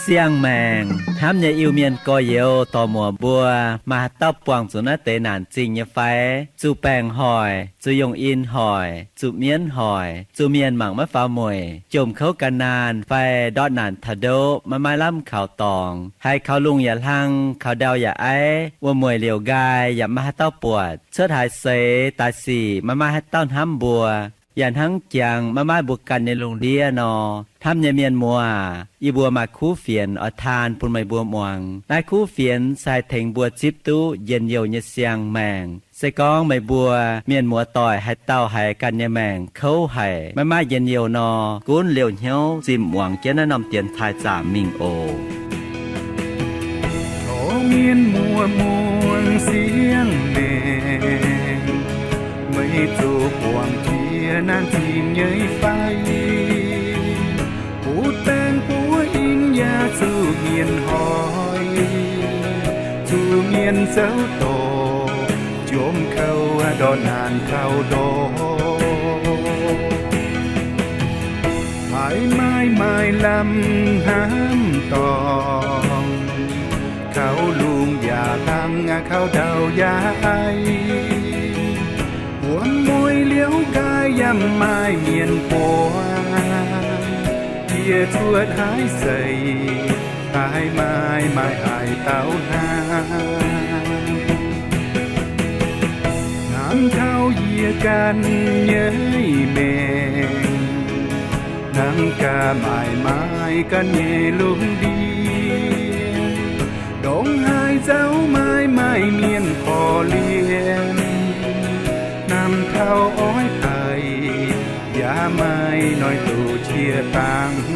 Siang-maengc hnamv nyei Iu-Mienh gorx-youz dorc-muoc mbuo, maaih haaix dauh buangh zuqc naaiv deix naanc zingh nyei fai? Zuqc baengc hoic, zuqc yongh in hoic, zuqc mienv hoic, zuqc mienh mangc maiv faaux mueic, jomc kouv gan naanh fai ndortv naanc taux ndoqv maiv maaih lamh kaux dorngx, haiz kaux lungh yaac hlang, kaux ndau yaac aiv, wuom-mueic liouc nqaai yaac maiv maaih haaix dauh buatc, cuotv haaix seix daaih sic maiv maaih haaix dauh hnamv mbuo, yaac hnangv jangx maiv maaih mbuo ganh nyei lungh ndiev nor, hnamv nyei mienh muoz, yie mbuo maaih kuv fienx oix taan bun meih mbuo muangx. Naaiv kuv fienx se haih tengx mbuo zipv duqv njien-youh nyei siang-maengc. Se gorngv meih mbuo mienh muoz-doic haaix dauh haiz ganh nyei maengc kouv haic, maiv maaih njien-youh nor, gunv liouh hnyouv zimh muangx jienv naaiv norm dienx taaih zaamc mingh oc. Tov mienh muoz muangx siang-maengc, meih zoux buangh jiex naanc zingh nyei fai? Butv baengc buov in yaac zuqc mienh hoic, zuqc mienh zouv dorc, jomc kouv ndortv naanc taux ndoqv. Haiz maaih maaih lamh hnamv dorngx, kaux lungh yaac hlang, kaux ndau yaac aiv, wuom-mueic liouc nqaai yaac maaih mienh buangh, yie cuotv haaix seix haiz maaih maaih haaix dauh hnamv. Hnamv taux yie ganh nyei maengc, hnamv gaax maaih maaih ganh nyei lungh ndiev, ndongc haaix nzauh maaih maaih mienh korv-lienh, hnamv taux oix daic yaac maaih noic doqc qiex dangx.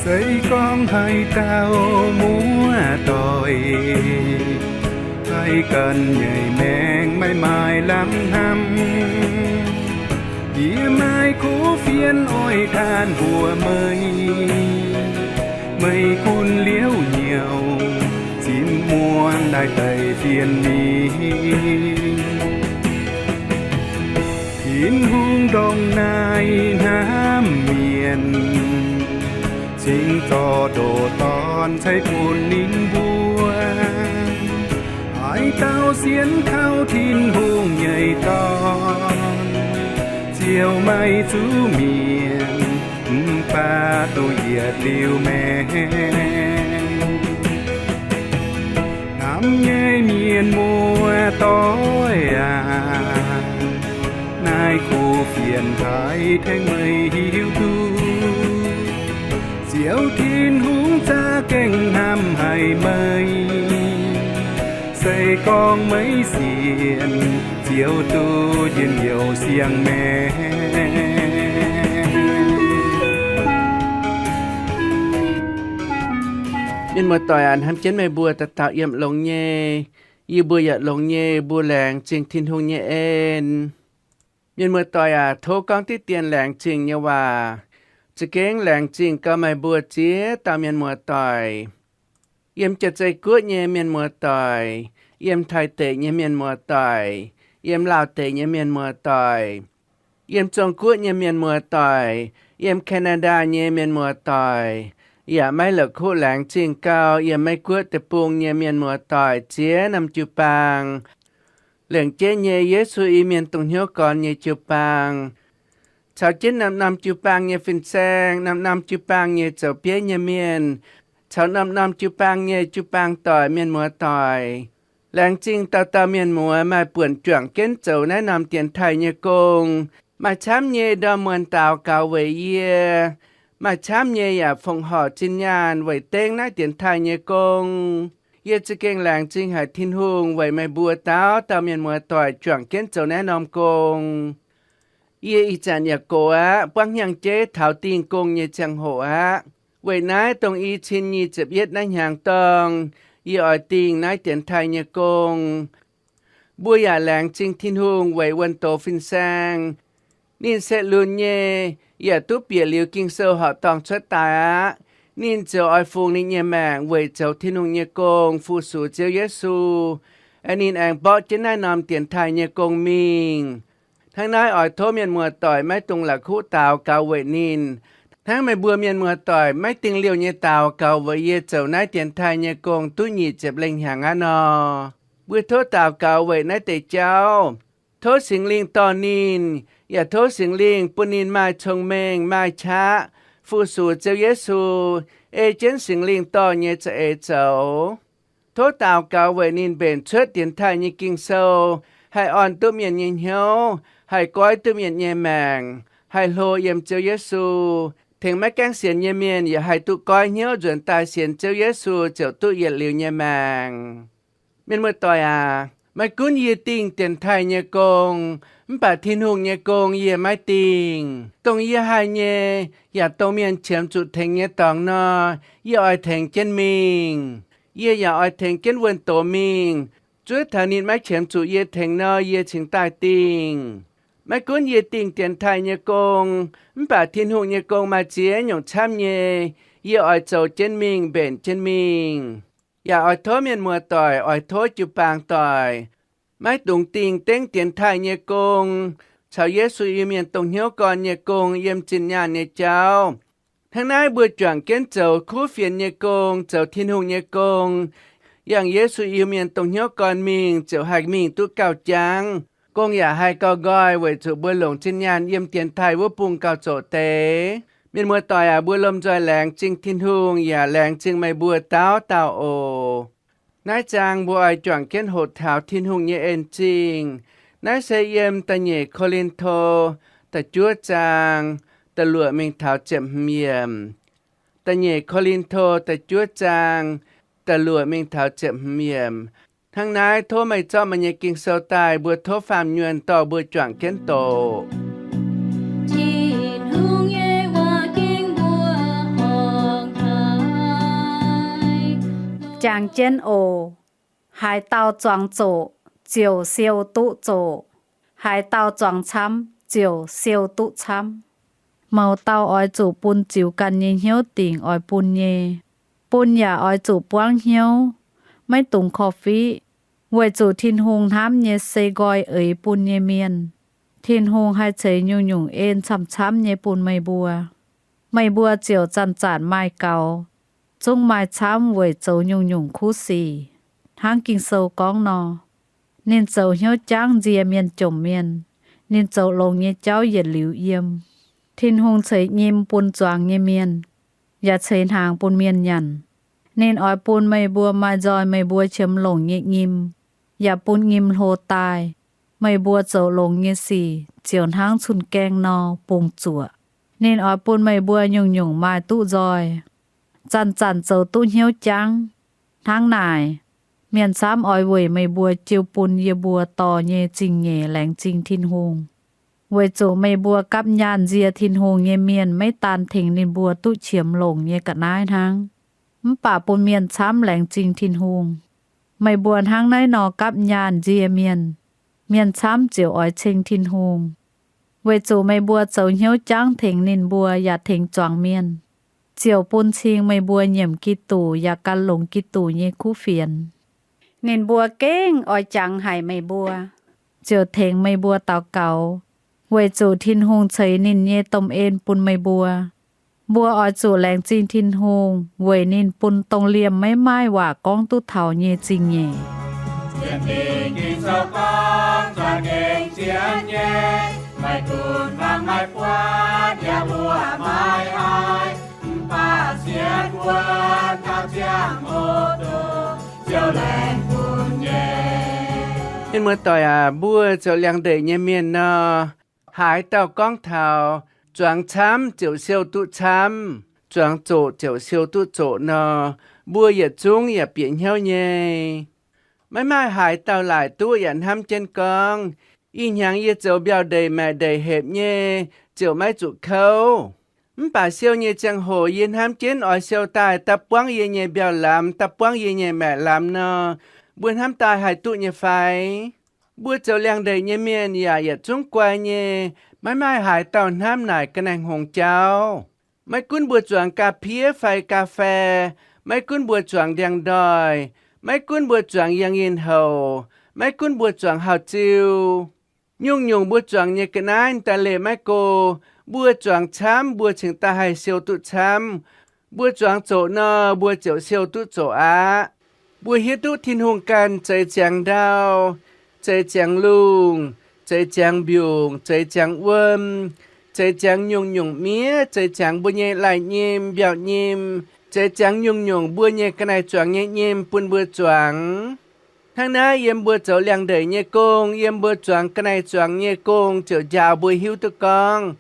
Se gorngv haaix dauh muoz-doic haiz ganh nyei maengc maiv maaih lamh hnamv, yie maaih kuv fienx oix taan mbuox meih. Meih gunv liouh hnyouv zinh muangx naaiv deix fienx mingh. Tin-Hungh ndongc naaiv hnamv mienh, cingx zorqv ndoqc Dorn ceix bun ninh mbuo. Haaix dauh sienx kaux Tin-Hungh nyei Dorn ziouc maaih zuqc mienh, mv baac duqv yietc liuz maengc. Hnamv nyei mienh muoz-doic aac, naaiv kuv fienx haiz tengx meih hiuv duqv, Ziouv Tin-Hungh za'gengh hnamv haic meih. Se gorngv meih sienx, ziouc duqv njien-youh siang-maengc. Mienh muoz-doic aac, hnamv jienv meih mbuo dauh dauh yiem longx nyei. Yie mbuo yaac longx nyei, mbuo laengz zingh Tin-Hungh nyei en. Mienh muoz-doic aac, tov gorngv diqv dien laengz zingh nyei waac. Za'gengh laengz zingh gau meih mbuo ziex dauh mienh muoz-doic. Yiem Jaav-Zei Guoqv nyei mienh muoz-doic, yiem Taiv deic nyei mienh muoz-doic, yiem Laauv deic nyei mienh muoz-doic, yiem Zong-Guoqv nyei mienh muoz-doic, yiem Canada nyei mienh muoz-doic, yaac maiv la'kuqv laengz zingh gau yiem Meiv Guoqv deic-bung nyei mienh muoz-doic ziex norm jiu-baang. Lengc jeiv nyei Yesu Iu-Mienh dongh hnyouv gorn nyei jiu-baang, caux jienv norm-norm jiu-baang nyei fin-saeng, norm-norm jiu-baang nyei zoux bieiv nyei mienh, caux norm-norm jiu-baang nyei jiu-baang doic mienh muoz-doic. Laengz zingh dauh dauh mienh muoz maaih buonc juangc jienv zoux naaiv norm dienx taaih nyei gong. Maaih camv nyei ndorm muonz daaux gaux weic yie. Maaih camv nyei yaac fongc horc zinh nyaanh weic dengv naaiv dienx taaih nyei gong. Yie za'gengh laengz zingh haic Tin-Hungh weic meih mbuo dauh dauh mienh muoz-doic juangc jienv zoux naaiv norm gong. Yie ih zanc yaac gox aqv, buangv hnyangx-jeiv taux dingh gong nyei ziangh hoc aqv. Weic naaiv dongh i cin nyic ziepc yietv naaiv hnyangx dorngh, yie oix dingh naaiv dienx taaih nyei gong. Mbuo yaac laengz zingh Tin-Hungh weic wuonh doz fin-saeng. Ninh se lunx nyei, yaac duqv bieqc liuz Ging-Sou horqc dorngh cuotv daaih aqv. Ninh ziouc oix fungx ninh nyei maengc weic zoux Tin-Hungh nyei gong, fu-sux Ziouv Yesu. Ninh aengx mborqv jienv naaiv norm dienx taaih nyei gong mingh. Hnangv naaiv oix tov mienh muoz-doic maiv dungx la'kuqv daux gaux weic ninh. Hnangv meih mbuo mienh muoz-doic maiv dingh liouh nyei daux gaux weic yie zoux naaiv dienx taaih nyei gong duqv nyic ziepc lengh hnyangx aqv nor. Mbuo tov daux gaux weic naaiv deix jauv. Tov Singx Lingh dorh ninh, yaac tov Singx Lingh bun ninh maaih cong-mengh, maaih qaqv, fu-sux Ziouv Yesu, ei jienv Singx Lingh dorh nyei za'eix zoux. Tov daux gaux weic ninh mbenc cuotv dienx taaih nyei Ging-Sou, haih orn duqv mienh nyei hnyouv, haih goiv duqv mienh nyei maengc, haih hlo yiem Ziouv Yesu, tengx maiv gaengh sienx nyei mienh yaac haih duqv goiv hnyouv nzuonx daaih sienx Ziouv Yesu ziouc duqv yietc liuz nyei maengc. Mienh muoz-doic aac, maiv gunv yie dingh dienx taaih nyei gong, mv baac Tin-Hungh nyei gong yie maiv dingh. Dongh yie haih nyei, yaac dongh mienh qiemx zuqc tengx nyei dorngx nor, yie oix tengx jienv mingh. Yie yaac oix tengx jienv wuonh doz mingh. Zuov taux ninh maiv qiemx zuqc yie tengx nor, yie cingx daaih dingh. Maiv gunv yie dingh dienx taaih nyei gong, mv baac Tin-Hungh nyei gong maaih ziex nyungc camv nyei, yie oix zoux jienv mingh, mbenc jienv mingh. Yaac oix tov mienh muoz-doic, oix tov jiu-baang doic, maiv dungx dingh dengv dienx taaih nyei gong caux Yesu Iu-Mienh dongh hnyouv gorn nyei gong yiem zinh nyaanh nyei jauv. Hnangv naaiv mbuo juangc jienv zoux kuv fienx nyei gong, zoux Tin-Hungh nyei gong, yangh Yesu Iu-Mienh dongh hnyouv gorn mingh ziouc haih mingh duqv gauh jangv. Gong yaac haih gauh nqoi weic zuqc mbuo longc zinh nyaanh yiem dienx taaih wuov bung gauh zoqc deix. Mienh muoz-doic aac, mbuo lomh nzoih laengz zingh Tin-Hungh yaac laengz zingh meih mbuo dauh dauh oc. Naaiv zaang mbuo oix juangc jienv hoqc taux Tin-Hungh nyei en-zingh. Naaiv se yiem da'nyeic Ko^lin^to da'juov zaang da'luoqc mingh taux ziepc hmz yiemc. Da'nyeic Ko^lin^to da'juov zaang da'luoqc mingh taux ziepc hmz yiemc. Hnangv naaiv tov meih zorqv meih nyei Ging-Sou daaih, mbuo tov faam nyuonh dorh mbuo juangc jienv doqc. Tin-Hungh nyei waac ging mbuo horngc haic. Jangx jienv oc. Haaix dauh zuangx zoqc ziouc siou duqv zoqc. Haaix dauh zuangx camv ziouc siou duqv camv. Mouz dauh oix zuqc bun ziux ganh nyei hnyouv dingc oix bun nyei. Bun yaac oix zuqc buangv hnyouv, maiv dungx korv-fiqv, weic zuqc Tin-Hungh hnamv nyei se nqoi eix bun nyei mienh. Tin-Hungh haih ceix nyungc-nyungc en camv-camv nyei bun meih mbuo. Meih mbuo ziouc zanc-zanc maaih gaux, zungv maaih camv weic zoux nyungc-nyungc kuv sic. Hnangv Ging-Sou gorngv nor, ninh zoux hnyouv jangv nzie mienh jomc mienh. Ninh zoux longx nyei jauv yietc liuz yiem. Tin-Hungh ceix nyim bun zuangx nyei mienh, yaac ceix hnaangx bun mienh nyanc. Ninh oix bun meih mbuo maaih nzoih meih mbuo qiemx longc nyei nyim, yaac bun nyim hlo daaih. Meih mbuo zoux longx nyei sic ziouc hnangv cun-gaeng nor bungx zuoqc. Ninh oix bun meih mbuo nyungc-nyungc maaih duqv nzoih, zanc-zanc zoux duqv hnyouv jangv. Hnangv naaic, mienh camv oix weic meih mbuo jiu bun yie mbuo dorh nyei zingh nyeic laengz zingh Tin-Hungh. Weic zuqc meih mbuo gapv nyaanh nzie Tin-Hungh nyei mienh maiv daan tengx ninh mbuo duqv qiemx longc nyei ga'naaiv hnangv, mv baac bun mienh camv laengz zingh Tin-Hungh. Meih mbuo hnangv naaiv nor gapv nyaanh nzie mienh, mienh camv ziouc oix ceng Tin-Hungh. Weic zuqc meih mbuo zoux hnyouv jangv tengx ninh mbuo yaac tengx zuangx mienh, ziouc bun cing meih mbuo nyiemc Giduc yaac gan longx Giduc nyei kuv fienx. Ninh mbuo gengh oix jangx haic meih mbuo, ziouc tengx meih mbuo daux gaux, weic zuqc Tin-Hungh ceix ninh nyei domh en bun meih mbuo. Mbuo oix zuqc laengz zingh Tin-Hungh weic ninh bun dongh liemh maiv maaih waac gorngv duqv taux nyei zingh nyeic. Mienh muoz-doic aac, mbuo zoux liangx ndeic nyei mienh nor, haaix dauh gorngv taux zuangx camv ziouc siou duqv camv, zuangx zoqc ziouc siou duqv zoqc nor, mbuo yietc zungv yaac bieqc hnyouv nyei. Maiv maaih haaix dauh laaic duqv yaac hnamv jienv gorngv, ih hnyangx yie zoux mbiauh ndeic maengc ndeic hepc nyei, ziouc maiv zuqc kouv. Mv baac siou nyei ziangh hoc yie hnamv jienv oix siou daaih da'buangv yie nyei mbiauh lamz, da'buangv yie nyei maengc lamz nor, mbuo hnamv daaih haih duqv nyei fai? Mbuo zoux liangx-ndeic nyei mienh yaac yietc zungv guai nyei. Maiv maaih haaix dauh hnamv naaic ga'naaiv hngongx jauv. Maiv gunv mbuo zuangx ga'piev fai ga'fei, maiv gunv mbuo zuangx ndiangx-ndoih, maiv gunv mbuo zuangx yangh yinh houc, maiv gunv mbuo zuangx hauh ziu, nyungc-nyungc mbuo zuangx nyei ga'naaiv daaih leih maiv go, mbuo zuangx camv mbuo cingx daaih haih siou duqv camv. Mbuo zuangx zoqc nor, mbuo ziouc siou duqv zoqc aqv. Mbuo hiuv duqv Tin-Hungh ganh zeix ziangx ndau, zeix ziangx lungh, zeix ziangx mbiungc, zeix ziangx wuom, zeix ziangx nyungc-nyungc miev, zeix ziangx mbuo nyei lai-nyim, mbiauh nyim, zeix ziangx nyungc-nyungc mbuo nyei ga'naaiv zuangx nyei nyim bun mbuo zuangx. Hnangv naaiv yiem mbuo zoux liangx-ndeic nyei gong, yiem mbuo zuangx ga'naaiv zuangx nyei gong ziouc njaaux mbuo hiuv duqv gorngv,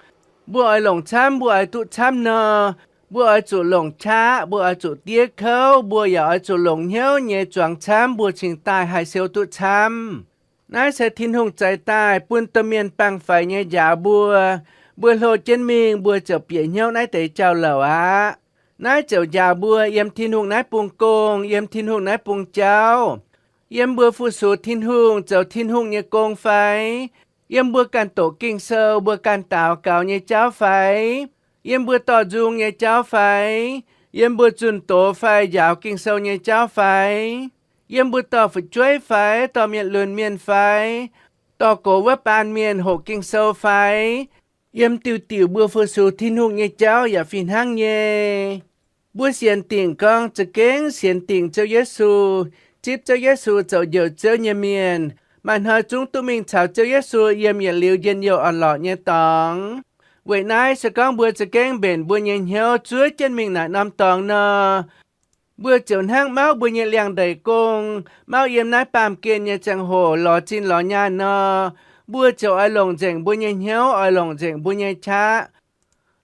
mbuo oix longc camv, mbuo oix duqv camv nor, mbuo oix zuqc longc qaqv, mbuo oix zuqc diev kouv, mbuo yaac oix zuqc longc hnyouv nyei zuangx camv mbuo cingx daaih haih siou duqv camv. Naaiv se Tin-Hungh zeix daaih bun domh mienh baengh faix nyei njaaux mbuo. Mbuo hlo jienv mingh mbuo ziouc bieqc hnyouv naaiv deix jauv-louc aqv. Naaiv ziouc njaaux mbuo yiem Tin-Hungh naaiv bung gong, yiem Tin-Hungh naaiv bung jauv, yiem mbuo fu-sux Tin-Hungh zoux Tin-Hungh nyei gong fai, yiem mbuo ganh doqc Ging-Sou mbuo ganh daux gaux nyei jauv fai, yiem mbuo dorh nzung nyei jauv fai, yiem mbuo zunh doz fai njaaux Ging-Sou nyei jauv fai, yiem mbuo dorh fu'jueiv fai dorh mienh lunx mienh fai, dorh gox wuov baan mienh hoqc Ging-Sou fai, yiem diuh diuc mbuo fu-sux Tin-Hungh nyei jauv yaac fih hnangv nyei. Mbuo sienx dingc gorngv za'gengh sienx dingc Ziouv Yesu, zipv Ziouv Yesu zoux Njoux Ziouv nyei mienh, maaih hnoi zungv duqv mingh caux Ziouv Yesu yiem yietc liuz njien-youh orn-lorqc nyei dorngx. Weic naaiv se gorngv mbuo za'gengh mbenc mbuo nyei hnyouv zuov jienv mingh naaic norm dorngx nor, mbuo ziouc hnangv mauv mbuo nyei liangx-ndeic gong, mauv yiem naaiv baamh gen nyei ziangh hoc lorz zinh lorz nyaanh nor, mbuo ziouc oix longc nzengc mbuo nyei hnyouv, oix longc nzengc mbuo nyei qaqv,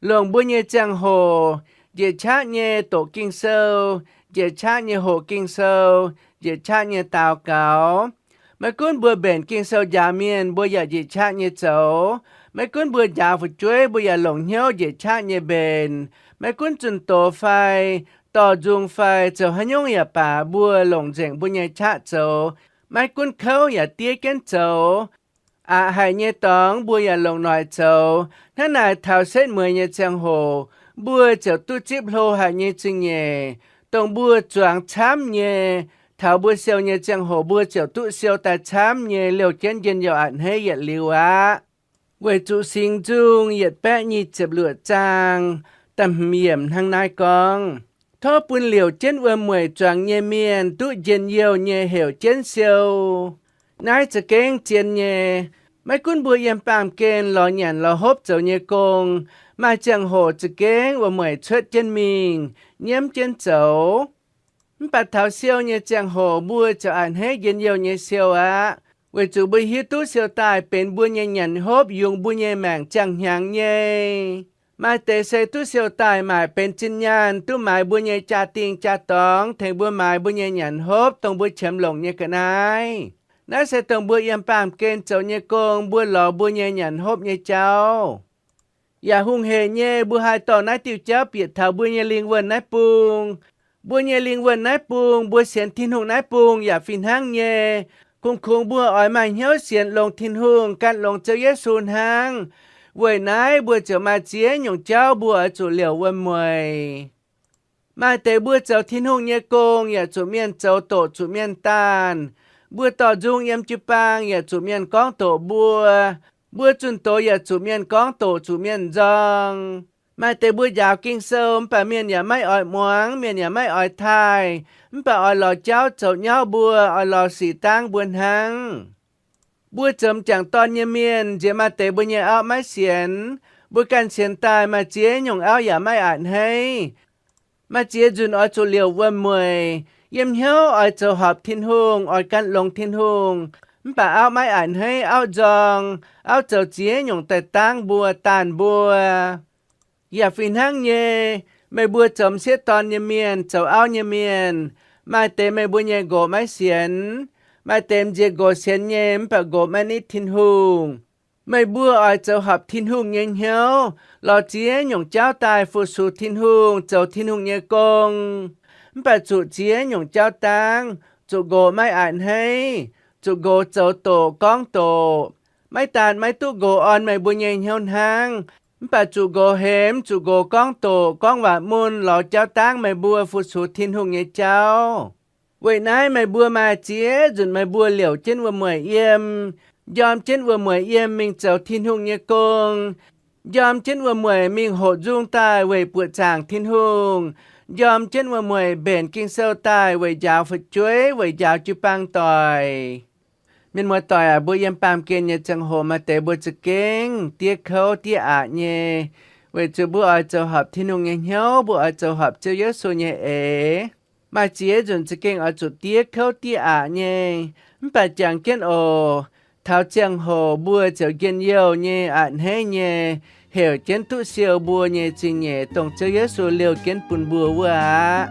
longc mbuo nyei ziangh hoc, njiec qaqv nyei doqc Ging-Sou, njiec qaqv nyei hoqc Ging-Sou, njiec qaqv nyei daux gaux. Maiv gunv mbuo mbenc Ging-Sou njaaux mienh, mbuo yaac njiec qaqv nyei zoux. Maiv gunv mbuo njaaux fu'jueiv, mbuo yaac longc hnyouv njiec qaqv nyei mbenc. Maiv gunv zunh doz fai, dorh nzung fai, zoux haaix nyungc yaac baac, mbuo longc nzengc mbuo nyei qaqv zoux. Maiv gunv kouv yaac diev jienv zoux. Aqc haic nyei dorngx mbuo yaac longc noic zoux. Hnangv naaic taux setv mueiz nyei ziangh hoc, mbuo ziouc duqv zipv hlo haic nyei zingh nyeic, dongh mbuo zuangx camv nyei. Taux mbuo siou nyei ziangh hoc mbuo ziouc duqv siou daaih camv nyei, liouh jienv njien-youh a'hneiv yietc liuz aqv. Weic zuqc Singx Nzung yietc baeqv nyic ziepc luoqc zaang da'hmz yiemc hnangv naaiv gorngv, tov bun liouc jienv wuom-mueic zuangx nyei mienh duqv njien-youh nyei heuc jienv siou. Naaiv za'gengh zien nyei. Maiv gunv mbuo yiem baamh gen lorz nyanc lorz hopv zoux nyei gong, maaih ziangh hoc za'gengh wuom-mueic cuotv jienv mingh, nyiemv jienv zoux. Mv baac taux siou nyei ziangh hoc mbuo ziouc a'hneiv njien-youh nyei siou aqv, weic zuqc mbuo hiuv duqv siou daaih benx mbuo nyei nyanc hopv yungz mbuo nyei maengc ziangh hnyangx nyei. Maaih deix se duqv siou daaih maaic benx zinh nyaanh duqv maaiz mbuo nyei jaa-dingh jaa-dorngx, tengx mbuo maaiz mbuo nyei nyanc hopv dongh mbuo qiemx longc nyei ga'naaiv. Naaiv se dongh mbuo yiem baamh gen zoux nyei gong, mbuo lorz mbuo nyei nyanc hopv nyei jauv. Yaac hungh heic nyei mbuo haih dorh naaiv diuh jauv bieqc taux mbuo nyei lingh wuonh naaiv bung. Mbuo nyei lingh wuonh naaiv bung, mbuo sienx Tin-Hungh naaiv bung yaac fih hnangv nyei. Kungx-kungx mbuo oix maaih hnyouv sienx longx Tin-Hungh, gan longx Ziouv Yesu hnangv. Weic naaiv mbuo ziouc maaih ziex nyungc jauv mbuo oix zuqc liouc wuom-mueic. Maaih deix mbuo zoux Tin-Hungh nyei gong yaac zuqc mienh zoux doqc zuqc mienh daanh. Mbuo dorh nzung yiem jiu-baang yaac zuqc mienh gorngv doqc mbuo. Mbuo zunh doz yaac zuqc mienh gorngv doqc zuqc mienh nzorng. Maaih deix mbuo njaaux Ging-Sou mv baac mienh yaac maiv oix muangx, mienh yaac maiv oix taaih, mv baac oix lorz jauv zoux nyauv mbuo, oix lorz sic dangv mbuo hnangv. Mbuo zoux m'jangc dorn nyei mienh nziex maaih deix mbuo nyei auv maiv sienx. Mbuo ganh sienx daaih maaih ziex nyungc auv yaac maiv a'hneiv. Maaih ziex nzunc oix zuqc liouc wuom-mueic, yiem hnyouv oix zoux horpc Tin-Hungh, oix gan longx Tin-Hungh, mv baac auv maiv a'hneiv, auv nzorng, auv zoux ziex nyungc daaih dangv mbuo, daanh mbuo. Yaac fih hnangv nyei, Meih mbuo zoux m'sieqv dorn nyei mienh, zoux auv nyei mienh, maaih deix meih mbuo nyei nqox maiv sienx, maaih deix m'nziex nqox sienx nyei mv baac nqox maiv nitv Tin-Hungh. Meih mbuo oix zoux horpc Tin-Hungh nyei hnyouv, lorz ziex nyungc jauv daaih fu-sux Tin-Hungh, zoux Tin-Hungh nyei gong. Mv baac zuqc ziex nyungc jauv dangv, zuqc nqox maiv a'hneiv, zuqc nqox zoux doqc gorngv doqc. Maiv daan maiv duqv nqox orn meih mbuo nyei hnyouv hnangv, mv baac zuqc nqox hemx, zuqc nqox gorngv doqc gorngv waac mun lorz jauv dangv meih mbuo fu-sux Tin-Hungh nyei jauv. Weic naaiv meih mbuo maaih ziex nzunc meih mbuo liouc jienv wuom-mueic yiem, njorm jienv wuom-mueic yiem mingh zoux Tin-Hungh nyei gong, njorm jienv wuom-mueic mingh hoqc nzung daaih weic buoqc zaangc Tin-Hungh, njorm jienv wuom-mueic mbenc Ging-Sou daaih weic njaaux fu'jueiv, weic njaaux jiu-baang doic. Mienh muoz-doic aac, mbuo yiem baamh gen nyei ziangh hoc maaih deix mbuo za'gengh diev kouv diev aqc nyei, weic zuqc mbuo oix zoux horpc Tin-Hungh nyei hnyouv, mbuo oix zoux horpc Ziouv Yesu nyei eix. Maaih ziex nzunc za'gengh oix zuqc diev kouv diev aqc nyei. Mv baac jangx jienv oc, taux ziangh hoc mbuo ziouc njien-youh nyei, a'hneiv nyei, heuc jienv duqv siou mbuo nyei zingh nyeic, dongh Ziouv Yesu liouh jienv bun mbuo wuov aqv.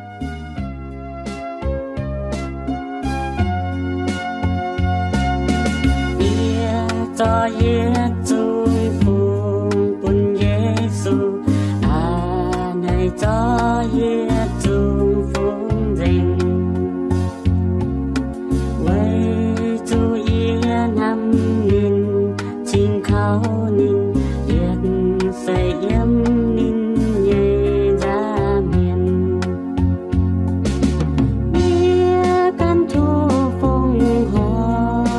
Yie zorqv yietc zungv fungx bun Yesu, aa, naaiv zorqv yietc zungv fungx nzengc. Weic zuqc yie hnamv ninh, cingx kaux ninh, yietc seix yiem ninh nyei nza'hmien. Yie ganh tov fongc horc,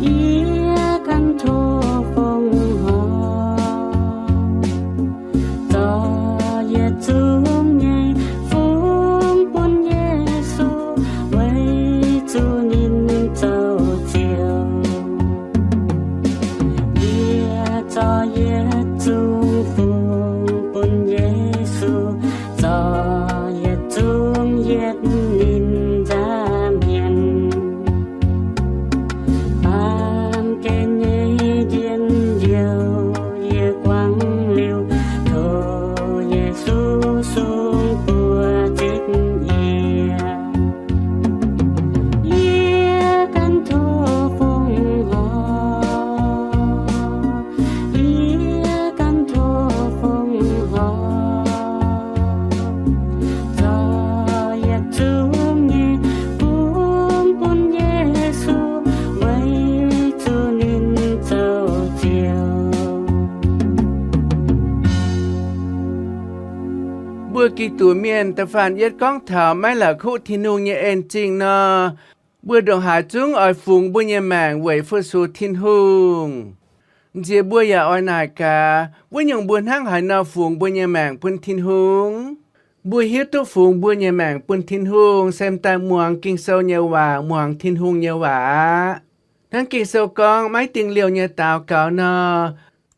yie ganh tov fongc horc, zorqv yietc zungv nyei fungx bun Yesu, weic zuqc ninh zoux Ziouv. Yie zorqv yietc zungv fungx bun Yesu, zorqv yietc zungv yietc ninh nza'hmien. Baamh gen nyei njien-youh yie guangc liuz, tov Yesu sung buoz zipv yie. Yie ganh tov fongc horc, yie ganh tov fongc horc, zorqv yietc zungv nyei fungx bun Yesu, weic zuqc ninh zoux Ziouv. Mbuo Giduc Mienh da'faanh yietv gorngv taux maiv la'kuqv Tin-Hungh nyei en-zingh nor, mbuo ndongc haaix zungv oix fungx mbuo nyei maengc weic fu-sux Tin-Hungh. Nziex mbuo yaac oix naaic gaax, wuov nyungc mbuo hnangv haaix nor fungx mbuo nyei maengc bun Tin-Hungh? Mbuo hiuv duqv fungx mbuo nyei maengc bun Tin-Hungh se daaih muangx Ging-Sou nyei waac, muangx Tin-Hungh nyei waac aqv. Hnangv Ging-Sou gorngv, maiv dingh liouh nyei daux gaux nor,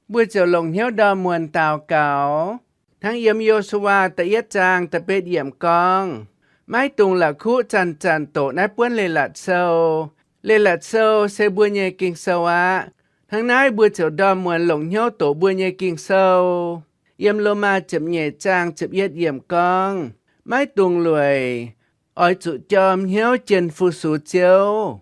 mbuo ziouc longc hnyouv ndorm muonc daux gaux. Hnangv yiem Yo^su^waa da'yietv zaang da'betv yiemc gorngv, maiv dungx la'kuqv zanc-zanc doqc naaiv buonv leiz-latc sou. Leiz-latc sou se mbuo nyei Ging-Sou aqv. Hnangv naaiv mbuo ziouc ndorm muonc longc hnyouv doqc mbuo nyei Ging-Sou. Yiem Lomaa ziepc nyeic zaang ziepc yietv yiemc gorngv, maiv dungx lueic, oix zuqc jorm hnyouv jien fu-sux Ziouv.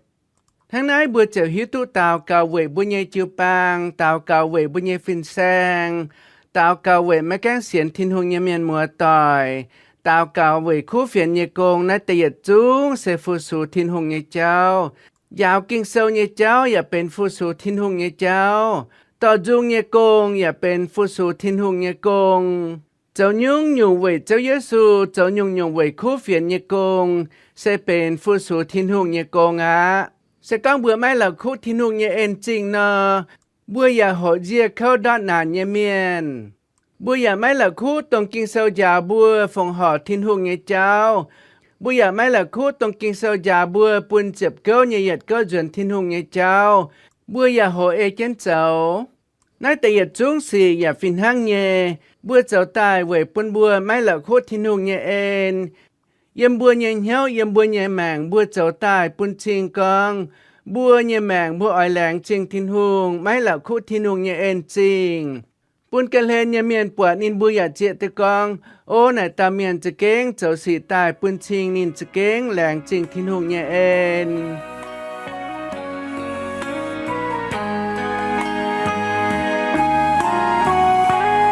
Hnangv naaiv mbuo ziouc hiuv duqv daux gaux weic mbuo nyei jiu-baang, daux gaux weic mbuo nyei fin-saeng, daux gaux weic maiv gaengh sienx Tin-Hungh nyei mienh muoz-doic, daux gaux weic kuv fienx nyei gong. Naaiv deix yietc zungv se fu-sux Tin-Hungh nyei jauv. Njaaux Ging-Sou nyei jauv yaac benx fu-sux Tin-Hungh nyei jauv. Dorh nzung nyei gong yaac benx fu-sux Tin-Hungh nyei gong. Zoux nyungc-nyungc weic Ziouv Yesu, zoux nyungc-nyungc weic kuv fienx nyei gong, se benx fu-sux Tin-Hungh nyei gong aqv. Se gorngv mbuo maiv la'kuqv Tin-Hungh nyei en-zingh nor, mbuo yaac hoqc nziec kouv ndortv naanc nyei mienh. Mbuo yaac maiv la'kuqv dongh Ging-Sou njaaux mbuo fongc horc Tin-Hungh nyei jauv. Mbuo yaac maiv la'kuqv dongh Ging-Sou njaaux mbuo bun ziepc gouv nyei yietc gouv nzuonx Tin-Hungh nyei jauv. Mbuo yaac hoqc ei jienv zoux. Naaiv deix yietc zungv sic yaac fih hnangv nyei. Mbuo zoux daaih weic bun mbuo maiv la'kuqv Tin-Hungh nyei en. Yiem mbuo nyei hnyouv, yiem mbuo nyei maengc, mbuo zoux daaih bun cing gorngv mbuo nyei maengc mbuo oix laengz zingh Tin-Hungh, maiv la'kuqv Tin-Hungh nyei en-zingh. Bun ga'hlen nyei mienh buatc ninh mbuo yaac zieqv duqv gorngv, O, naaic dauh mienh za'gengh zoux sic daaih bun cing ninh za'gengh laengz zingh Tin-Hungh nyei en.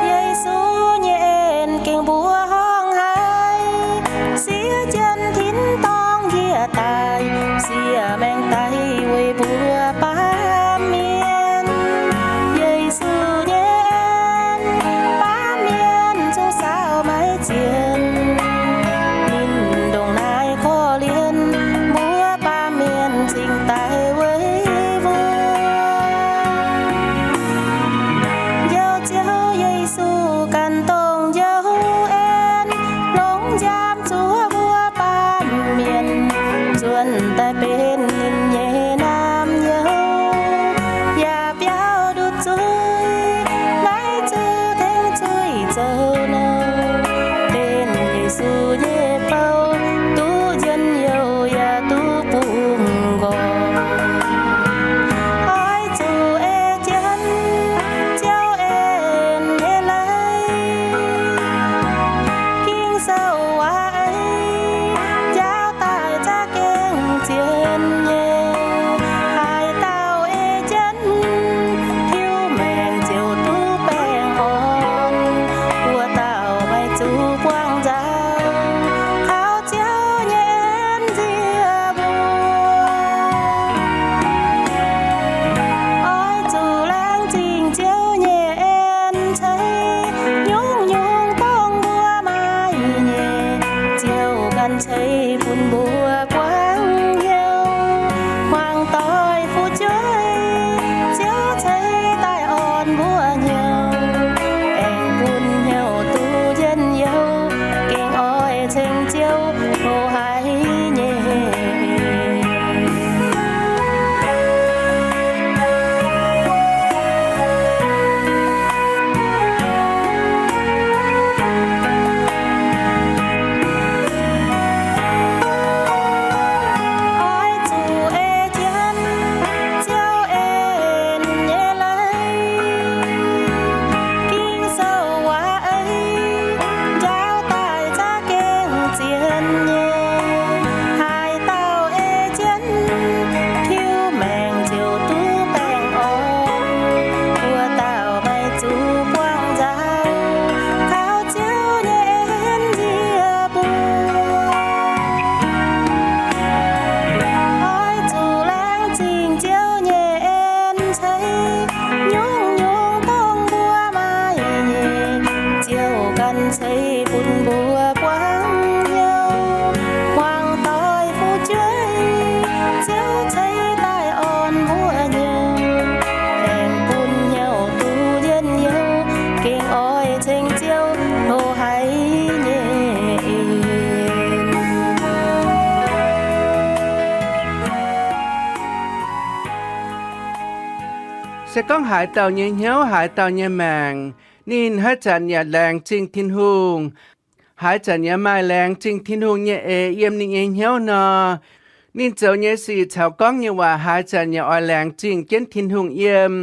Yesu nyei en gengh mbuox horngh haic, siev jienv tin-dorngh njiec daaih, siev maengx daic weic mbuo baamh mienh. Yesu nyei en, baamh mienh zungv saauc maiv zienh. Ninh ndongc naaiv korv-lienh mbuo baamh mienh cingx daaih weic mbuo. Njoux Ziouv Yesu ganh dongh njoux en, longc nziaamv zuov mbuo baamh mienh, nzuonx daaih benx ninh nyei naamh nyouz, yaac biaux nduqc zuiz, maiv zuqc tengx zuiz zoux nouh. Benx Yesu nyei bou, duqv njien-youh yaac duqv bungx nqoi. Oix zuqc ei jienv Ziouv en nyei leiz. Ging-Sou waac-eix njaaux daaih za'gengh zien nyei. Haaix dauh ei jienv, hiuv maengc ziouc duqv baengh orn. Wuov dauh maiv zuqc buangh nzauh, kaux Ziouv nyei en nzie mbuo. Oix zuqc laengz zingh Ziouv nyei en ceix nyungc-nyungc dongh mbuo maaih nyei. Ziouv ganh ceix bun mbuo buangv hnyouv, hmuangx doic fu'jueiv, Ziouv ceix daaih orn mbuo hnyouv, aengx bun hnyouv duqv njien-youh, gengh oix ceng Ziouv hlo haic nyei. Oix zuqc ei jienv Ziouv en nyei leiz. Ging-Sou waac-eix njaaux daaih za'gengh zien nyei. Haaix dauh ei jienv, hiuv maengc ziouc duqv baengh orn. Wuov dauh maiv zuqc buangh nzauh, kaux Ziouv nyei en nzie mbuo. Oix zuqc laengz zingh Ziouv nyei en ceix nyungc-nyungc dongh mbuo maaih nyei. Ziouv ganh ceix bun mbuo buangv hnyouv, hmuangx doic fu'jueiv, Ziouv ceix daaih orn mbuo hnyouv, aengx bun hnyouv duqv njien-youh, gengh oix ceng Ziouv hlo haic nyei en. Se gorngv haaix dauh nyei hnyouv, haaix dauh nyei maengc, ninh haaix zanc yaac laengz zingh Tin-Hungh, haaix zanc yaac maaih laengz zingh Tin-Hungh nyei eix yiem ninh nyei hnyouv nor, ninh zoux nyei sic caux gorngv nyei waac haaix zanc yaac oix laengz zingh jienv Tin-Hungh yiem.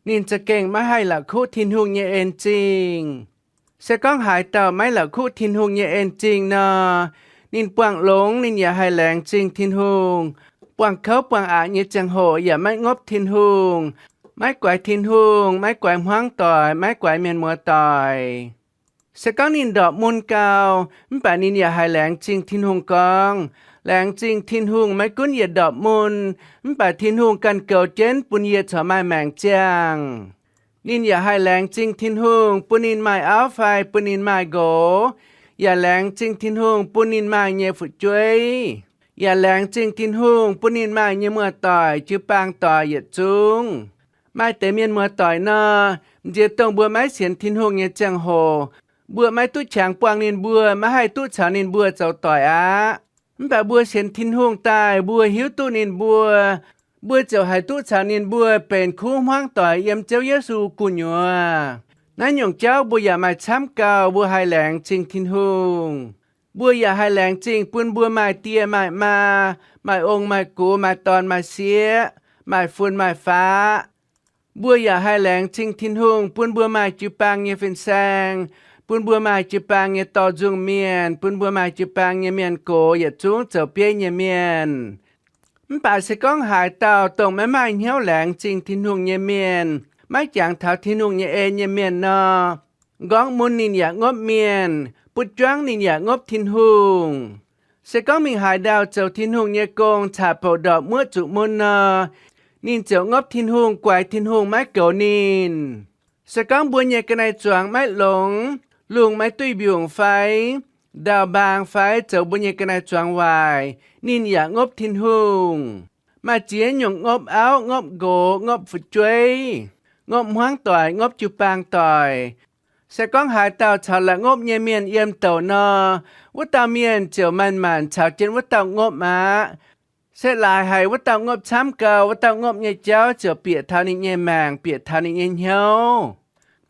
Ninh za'gengh maiv haih la'kuqv Tin-Hungh nyei en zingh. Se gorngv haaix dauh maiv la'kuqv Tin-Hungh nyei en zingh nor, ninh buangh longx ninh yaac haih laengz zingh Tin-Hungh. Buangh kouv buangh aqc nyei ziangh hoc yaac maiv ngopv Tin-Hungh, maiv guaix Tin-Hungh, maiv guaix hmuangv doic, maiv guaix mienh muoz doic. Se gorngv ninh ndorpc mun gau, mv baac ninh yaac haih laengz zingh Tin-Hungh gorngv. Laengz zingh Tin-Hungh maiv gunv yietc ndorpc mun, mv baac Tin-Hungh ganh goux jienv bun yie corc maaih maengc ziangh. Ninh yaac haih laengz zingh Tin-Hungh bun ninh maaih auv fai bun ninh maaih nqox, yaac laengz zingh Tin-Hungh bun ninh maaih nyei fu'jueiv, yaac laengz zingh Tin-Hungh bun ninh maaih nyei muoz-doic, jiu-baang doic yietc zungv. Maaih deix mienh muoz-doic nor, m'nziex dongh mbuo maiv sienx Tin-Hungh nyei ziangh hoc, mbuo maiv duqv qangx buangh ninh mbuo, maiv haih duqv caux ninh mbuo zoux doic aqv. Mv baac mbuo sienx Tin-Hungh daaih, mbuo hiuv duqv ninh mbuo, mbuo ziouc haih duqv caux ninh mbuo benx kuv hmuangv doic yiem Ziouv Yesu gu'nyuoz. Naaiv nyungc jauv mbuo yaac maaih camv gau, mbuo haih laengz zingh Tin-Hungh. Mbuo yaac haih laengz zingh bun mbuo maaih die maaih maa, maaih ong maaih gux, maaih dorn maaih sieqv, maaih fun maaih faqv. Mbuo yaac haih laengz zingh Tin-Hungh bun mbuo maaih jiu-baang nyei fin-saeng, bun mbuo maaih jiu-baang nyei dorh nzungh mienh, bun mbuo maaih jiu-baang nyei mienh gox yietc zungv zoux bieiv nyei mienh. Mv baac se gorngv haaix dauh dongh maiv maaih hnyouv laengz zingh Tin-Hungh nyei mienh, maiv jangx taux Tin-Hungh nyei en nyei mienh nor, m'nqorngv mun ninh yaac ngopv mienh, butv juangv ninh yaac ngopv Tin-Hungh. Se gorngv mingh haaix ndau zoux Tin-Hungh nyei gong caux bouc ndorpc muoqv zuqc mun nor, ninh ziouc ngopv Tin-Hungh, guaix Tin-Hungh maiv goux ninh. Se gorngv mbuo nyei ga'naaiv-zuangx maiv longx, lungh maiv duih mbiungc fai ndau-mbaang fai zoux mbuo nyei ga'naaiv-zuangx waaic, ninh yaac ngopv Tin-Hungh. Maaih ziex nyungc ngopv auv, ngopv nqox, ngopv fu'jueiv, ngopv hmuangv doic, ngopv jiu-baang doic. Se gorngv haaix dauh caux la'ngopv nyei mienh yiem douc nor, wuov dauh mienh ziouc manc-manc caux jienv wuov dauh ngopv aqv. Se laaix haic wuov dauh ngopv camv gau, wuov dauh ngopv nyei jauv ziouc bieqc taux ninh nyei maengc, bieqc taux ninh nyei hnyouv.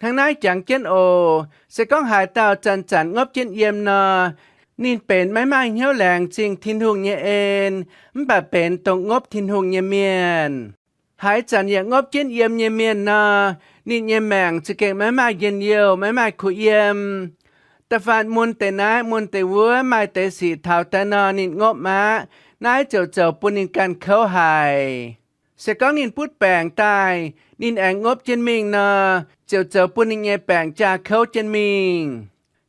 Hnangv naaiv jangx jienv oc. Se gorngv haaix dauh zanc-zanc ngopv jienv yiem nor, ninh benx maiv maaih hnyouv laengz zingh Tin-Hungh nyei en, mv baac benx dongh ngopv Tin-Hungh nyei mienh. Haaix zanc yaac ngopv jienv yiem nyei mienh nor, ninh nyei maengc za'gengh maiv maaih njien-youh, maiv maaih kuh yiem. Da'faanh mun deix naaiv mun deix wuov, maaih deix sic taux daaih nor ninh ngopv aqv, naaiv ziouc zoux bun ninh ganh kouv haic. Se gorngv ninh butv baengc daaih, ninh aengx ngopv jienv mingh nor, ziouc zoux bun ninh nyei baengc jaa kouv jienv mingh.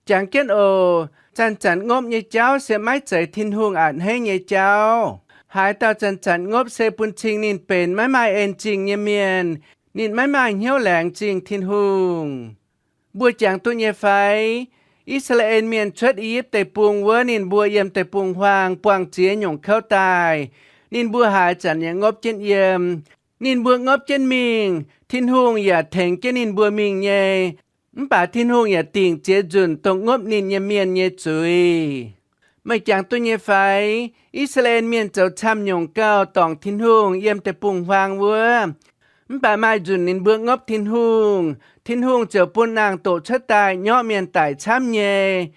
Jangx jienv oc. Zanc-zanc ngopv nyei jauv se maiv zeiz Tin-Hungh a'hneiv nyei jauv. Haaix dauh zanc-zanc ngopv se bun cing ninh benx maiv maaih en-zingh nyei mienh, ninh maiv maaih hnyouv laengz zingh Tin-Hungh. Mbuo jangx duqv nyei fai? I^saa^laa^en Mienh cuotv I^yipv Deic-Bung wuov, ninh mbuo yiem deic-bung-huaang buangh ziex nyungc kouv daaih. Ninh mbuo haaix zanc yaac ngopv jienv yiem. Ninh mbuo ngopv jienv mingh, Tin-Hungh yaac tengx jienv ninh mbuo mingh nyei. Mv baac Tin-Hungh yaac dingc ziex nzunc dongh ngopv ninh nyei mienh nyei zuiz. Meih jangx duqv nyei fai? I^saa^laa^en Mienh zoux camv nyungc gauh dorngc Tin-Hungh yiem deic-bung-huaang wuov. Mv baac maaih nzunc ninh mbuo ngopv Tin-Hungh, Tin-Hungh ziouc bun naang-doqc cuotv daaih nyorqv mienh daic camv nyei.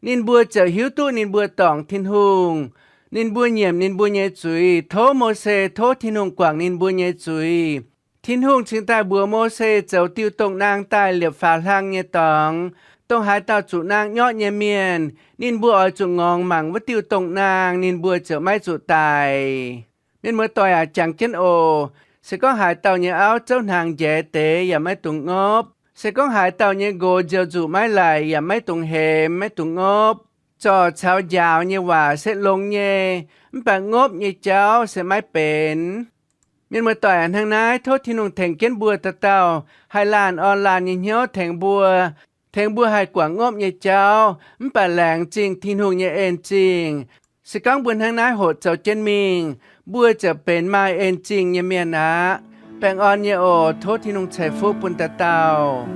Ninh mbuo ziouc hiuv duqv ninh mbuo dorngc Tin-Hungh. Ninh mbuo nyiemc ninh mbuo nyei zuiz, tov Mose, tov Tin-Hungh guangc ninh mbuo nyei zuiz. Tin-Hungh cingx daaih mbuox Mose zoux diuh dongh naang daaih liepc faaux hlang nyei dorngx, dongh haaix dauh zuqc naang nyorqv nyei mienh, ninh mbuo oix zuqc ngorngx mangc wuov diuh dongh naang, ninh mbuo ziouc maiv zuqc daic. Mienh muoz-doic aac, jangx jienv oc. Se gorngv haaix dauh nyei auv zouv hnaangx njaeix deix yaac maiv dungx ngopv. Se gorngv haaix dauh nyei nqox nziouv nzuqc maiv laic yaac maiv dungx hemx, maiv dungx ngopv. Zorc caux njaaux nyei waac se longx nyei, mv baac ngopv nyei jauv se maiv benx. Mienh muoz-doic aac, hnangv naaiv tov Tin-Hungh tengx jienv mbuo dauh dauh haih laanh orn laanh nyei hnyouv tengx mbuo, tengx mbuo haih guangc ngopv nyei jauv, mv baac laengz zingh Tin-Hungh nyei en-zingh. Se gorngv mbuo hnangv naaiv hoqc zoux jienv mingh, mbuo ziouc benx maaih en-zingh nyei mienh aqv. Baengh orn nyei oc. Tov Tin-Hungh ceix fuqv bun dauh dauh.